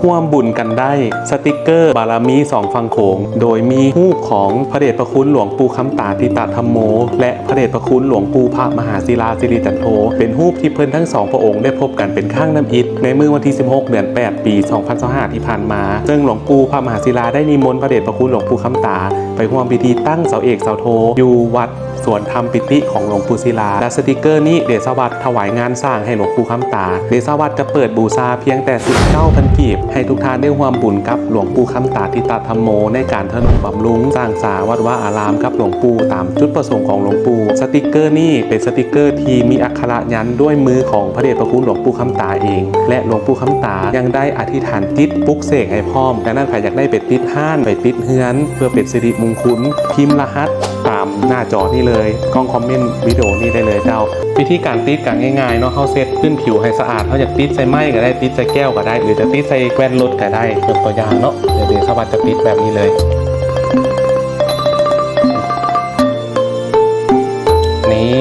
ຮ່ວມບຸນກັນໄດ້ ສະຕິກເກີບາລະມີສອງຝັ່ງໂຂງ ໂດຍມີຮູບຂອງພະເດດພະຄຸນຫຼວງປູ່ຄຳຕາ ທິຕະທຳໂມ ແລະ ພະເດດພະຄຸນຫຼວງປູ່ພະມະຫາສິລາ ສິລິຈັນໂທ ເປັນຮູບທີ່ເພິ່ນທັງສອງພະອົງໄດ້ພົບກັນເປັນຄັ້ງທຳອິດ ໃນມື້ວັນທີສິບຫົກ ເດືອນແປດ ປີສອງພັນຊາວຫ້າ ທີ່ຜ່ານມາ, ເຊິ່ງຫຼວງປູ່ພະມະຫາສິລາໄດ້ນິມົນພະເດດພະຄຸນຫຼວງປູ່ຄຳຕາ ໄປຮ່ວມພິທີຕັ້ງເສົາເອກເສົາໂທ ຢູ່ວັດ ສວນທຳປິຕິຂອງຫຼວງປູ່ສິລາ ແລະ ສະຕິກເກີນີ້ ເດຊະວັດຖວາຍງານສ້າງໃຫ້ຫຼວງປູ່ຄຳຕາ. ເດຊະວັດຈະເປີດບູຊາພຽງແຕ່ສິບເກົ້າພັນກີບ ໃຫ້ທຸກທ່ານໄດ້ຮ່ວມບຸນກັບຫຼວງປູ່ຄຳຕາ ທິຕະທຳໂມ ໃນການທະນຸບຳລຸງສ້າງສາວັດວາອາລາມກັບຫຼວງປູ່ ຕາມຈຸດປະສົງຂອງຫຼວງປູ່. ສະຕິກເກີນີ້ເປັນສະຕິກເກີທີ່ມີອັກຂະລະຍັນດ້ວຍມືຂອງພະເດດພະຄຸນຫຼວງປູ່ຄຳຕາເອງ ແລະ ຫຼວງປູ່ຄຳຕາຍັງໄດ້ອະທິຖານຈິດປຸກເສກໃຫ້ພ້ອມ. ດັ່ງນັ້ນ ໃຜຢາກໄດ້ໄປ ຕິດຮ້ານ ໄປຕິດເຮືອນ ເພື່ອເປັນສິລິມຸງຄຸນ ພິມລະຫັດຕາມໜ້າຈໍນີ້ເລີຍ ກ້ອງຄອມເມັນວິດີໂອນີ້ໄດ້ເລີຍເຈົ້າ. ວິທີການຕິດກໍງ່າຍໆເນາະ, ເຮົາເຊັດພື້ນຜິວໃຫ້ສະອາດ, ເຮົາຢາກຕິດໃສ່ໄມ້ກໍໄດ້ ຕິດໃສ່ແກ້ວກໍໄດ້ ຫຼືຈະຕິດໃສ່ແວ່ນລົດກໍໄດ້. ຍົກຕົວຢ່າງເນາະ, ດຽວເດຊະວັດຈະຕິດແບບນີ້ເລີຍ. ນີ້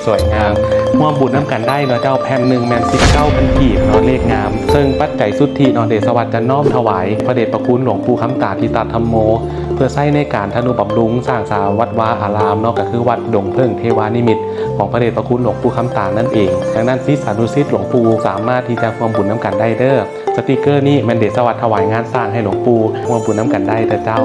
ສວຍງາມ. ຮ່ວມບຸນນຳກັນໄດ້ເນາະເຈົ້າ, ແຜ່ນໜຶ່ງແມ່ນສິບເກົ້າພັນກີບເນາະ, ເລກງາມ. ເຊິ່ງປັດໄຈສຸດທິເນາະ ເດຊະວັດຈະນ້ອມຖວາຍພະເດດພະຄຸນຫຼວງປູ່ຄຳຕາ ທິຕະທຳໂມ ເພື່ອໃຊ້ໃນການທະນຸບຳລຸງສ້າງສາວັດວາອາລາມເນາະ, ກໍຄືວັດດົງເຜິ້ງເທວານິມິດ ຂອງພະເດດພະຄຸນຫຼວງປູ່ຄຳຕານັ້ນເອງ. ດັ່ງນັ້ນ ສິດສານຸສິດຫຼວງປູ່ສາມາດທີ່ຈະຮ່ວມບຸນນຳກັນໄດ້ເດີ້. ສະຕິກເກີນີ້ແມ່ນເດຊະວັດຖວາຍງານສ້າງໃຫ້ຫຼວງປູ່, ຮ່ວມບຸນນຳກັນໄດ້ເດີ້ເຈົ້າ.